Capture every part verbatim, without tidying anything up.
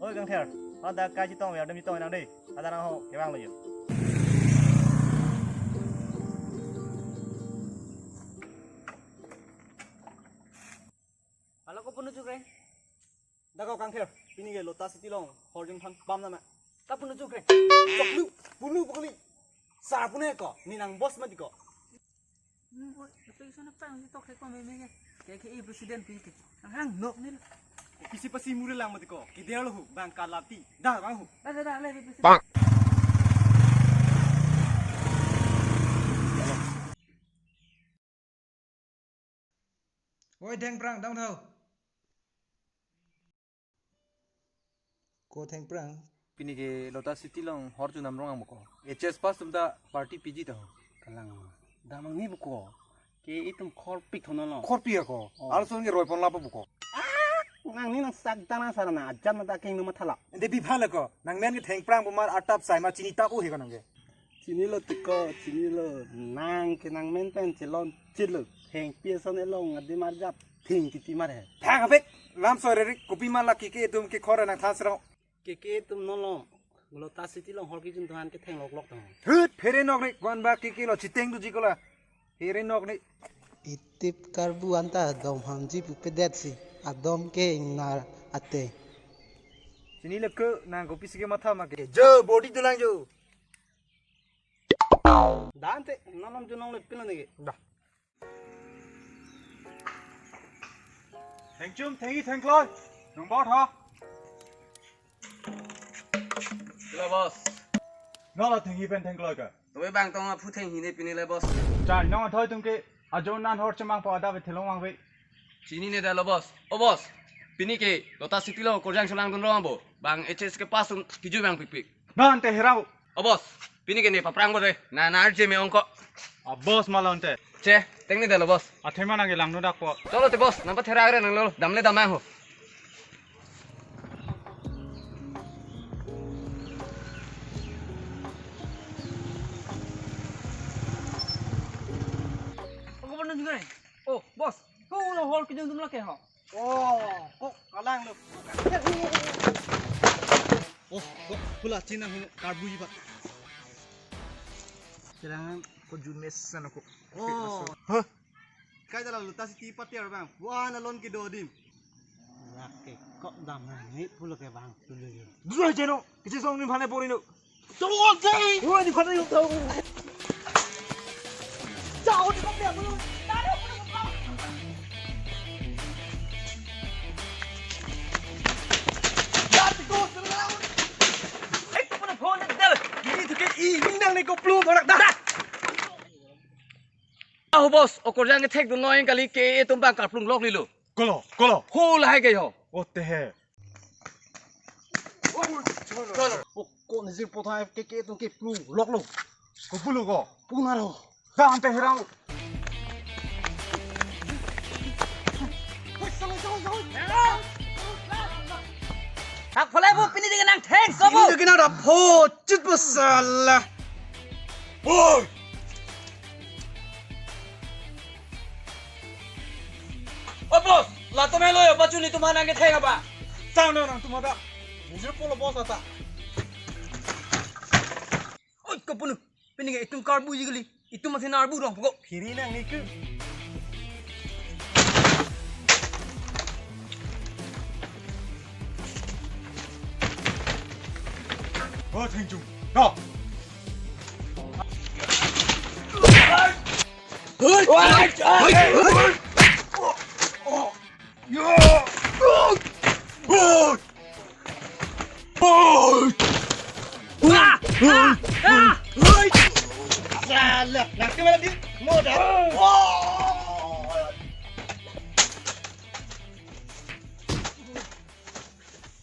Oi Kangther, hadak kachetong ver dam chetong nang dei. Hadak nang ho kevang lo jo. Hala ko punu chuk re. Dak ko Kangther, pini ke Lotus City along horjun phan bam nama. Ta punu chuk re. Choklu, punu pukli. Sar punu ko, ne nang boss mati ko. Hmm, oi, ito iso na pang tok ko meme ke. Ke ke i president pi ke. Ang nok nil. Pisi pasi muri lang mati ko. Kider lo hu, bang kalati. Dah bang hu. Dah, dah, dah, le, president. Oi, Thengprang, down ho. Ko Thengprang. Pini ke Lotus City along horjun namrong ang ko. H S pass atum ta party piji ta ho. Kalang. Damang ni buko. Ke itum khorpik thono lo. Khorpik ako. Oh. Arson ke roi pon lapo buko. Ah, nang ni nang sak dana sarana ajan mata keng numa thala. Ende bi bhal ko. Nang men ke Thengprang bumar atap sai ma chini tap u he ko nang ke. Chinilo tiko, chinilo. Nang ke nang men pen chelon chilo. Thengpi ason elong adi marjap. Theng titi mar he. Thang abek. Lam sore rik kopi ma la keke atum ke khor nang than srong. Keke atum nolo. Lotus City along hor kijun tuhan ke theng lok lok tuhan. Thut phere nok rik wan ba keke lo chiteng duji kola. Phere nok ni. Itip karbu anta dom hamji pupedet si. Adom ke ingnar ate. Chinilo ke nang kopi si ke matha ma ke. Jo body dolang jo. Dante, nalam junong le pino nege. Dah. Thengchum, thenghi, thengkloi. Nung bot ha. Hello, boss. Nolo thenghi pen thengkloi ka. Tumi bang tong aphu thenghi ne pini le, boss. Chai, nong athoi tum ke ajo nan hor chemang po ada be thelong wang be. Chinine da lo, boss. O, boss. Pini ke Lotus City along korjang solang dun rong bo. Bang H S ke pass un kiju bang pikpik. Nante herau. O boss, pini ke ne paprang bo de. Na na arje me ongko. A boss malonte. Che, tengne dalo boss. Athema nang ilang no dak po. Cholo te boss, nang pathera re nang lo. Damle damang ho. Ako pernah juga nih. Oh, boss, kau udah hol ke jengdum lagi ho. Oh, kok kalang lo. Oh, kok pula Cina hum karbu ji, Pak. Kailangan ko jun mes sana ko. Oh. Hah? Kai dalam lutasi tipat tiar bang. Wah, nalon ke dodim. Lake kok dam nangit pulo ke bang. Dulu aja no. Kecil song ni mana pori no. Tunggu, Jay! Wah, di mana yung tahu? Jauh di mana ya, belum? Taruh, belum, belum. Jatuh, terus, terus. Eh, kau pernah phone deh? Ini tuh kayak ini nang nih, goblok, orang dah. Ah, boss, okorjang kethek dun noi kali ke etum bang karplung lok lilo. Kolo, kolo. Ho lahai ke ho. O te he. Kolo. O ko nizir pothai ke ke tum ke plung lok lo. Ko pulo ko. Puna ro. Dan te herang. Hak phalai bo pini ding nang theng so bo. Ini ding na da pho chit bo sala. Oi. O boss, latum helo ya, bachu ni tum hanang ke theng apa? Tang nang tum ada. Mujur polo boss ata. Oi, kapunu. Pini ke itum karbu jigli. Itum masih narbu dong pokok. Kiri nang niku. Oh, thank you. No. Salah. Nak kemana dia? Modal.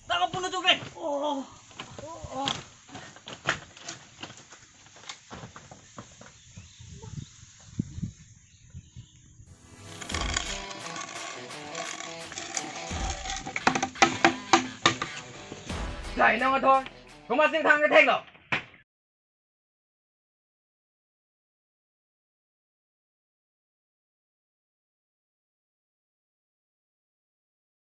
Tangkap penutup nih. Oh. Oh. Dai nang athon, koma sing thang ke thek lo.